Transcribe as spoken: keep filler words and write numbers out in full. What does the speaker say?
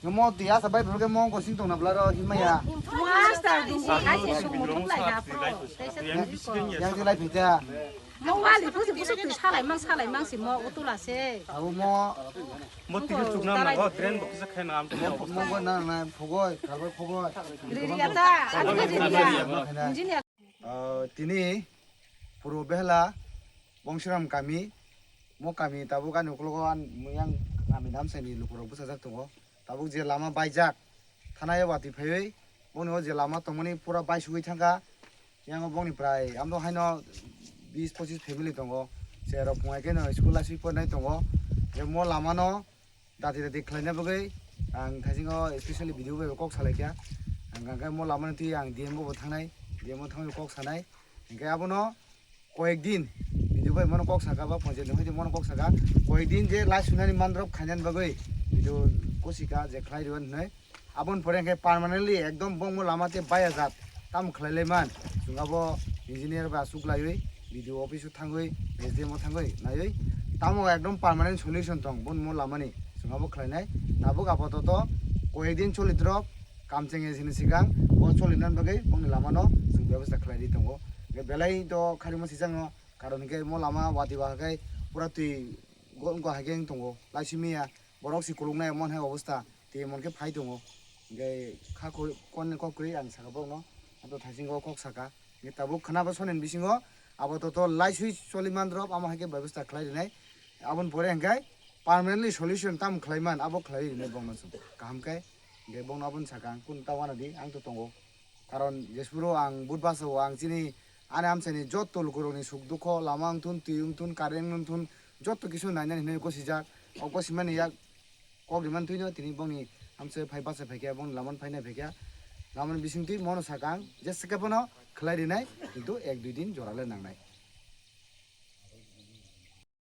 Mo twi asa bai phurkhe mo gosing tongna bwlaro himaya. Master dungbo hai se songmo thum lai da pro. Yang ti lai phita. Mo wali busi busi twi salai mang salai mang si mo utula se. Abo mo. Mo twi chukna na go drain bo kisa khaina am. Mo go na na phogoi, kalbai phogoi. Ririya ta, ani ririya. Engineer. Ah, tini Purbo Behela Bongsiram kami, mo kami tabuk ani ukologo ang muyang kami namsani lukurok bwsajak tongo. Tabuk je lama baijak, thanayo watwi phaiwi, boni o je lama tongmani pura baisugwi thangkha. Yang o bongni prai amdo haino bis pochis family tongo. Cherok phungai khe no school asui pornai tongo. Je mo lamano dati dati khlaina bagwi ang thaisingo specially video bai kok salaikha. Ang hwnkhe mo lamani twi ang D M bo thangnai, D M o thangwi kok sanai. Hwnkhe abono koyek din video bai mono kok saka ba ponchayat ni hoite mono kok saka. Koyek din je lai sunani mandrop khainani bagwi video kosika je khlai rwani hinwi. Aboni pore hwnkhe permanently ekdom bongmo lama tei baya jat tamo khlai lai man. Chwng abo engineer ba aswk laiwi video office o thangwi S D M o thangwi naiwi tamo ekdom permanent solution tong bongmo lamani chwng abo khlainai. Tabuk apatot koyek din choli drop kam chengya sini sikang bo choli nan bagwi bongni lamano chwng bebostha khlai ri tongo. Hwnkhe belai to kharima sijakno karon hwnkhe mo lama watwi ba hwnkhe pura twi go wngkha hai khe wng tongo laisimiya. Borok si kuluknai emon hai obostha, tei emon khe phai tongo. Hwnkhe kha kok kwrwi ang saka borokno, abo thaisingo kok saka. Hwnkhe tabuk khwnaba sonini bisingo abo to, to laiswi choli mandrop, amo hai khe bebostha khlai rinai. Aboni pore hwnkhe permanently solution tamo khlai man, abo khlai rinai bongno chwng. Kaham khe, hwnkhe bongno abono saka ang, kunu ta wana di, ang to tongo. Karon jesphuru ang budbasa o ang chini ani amchaini jotto lukurokni suk dukho, lama wngthun, twi wngthun, current wngthun, jotto kisu nainani hinwi gosijak. O gosimani yak kok rimani twino tini bongni amchai phai bachai phaikha, bongni lamani phainai phaikha. Lamani bisingtwi mono sakang, jesa khe bono khlai rinai, kintu ek dui din jora le nangnai.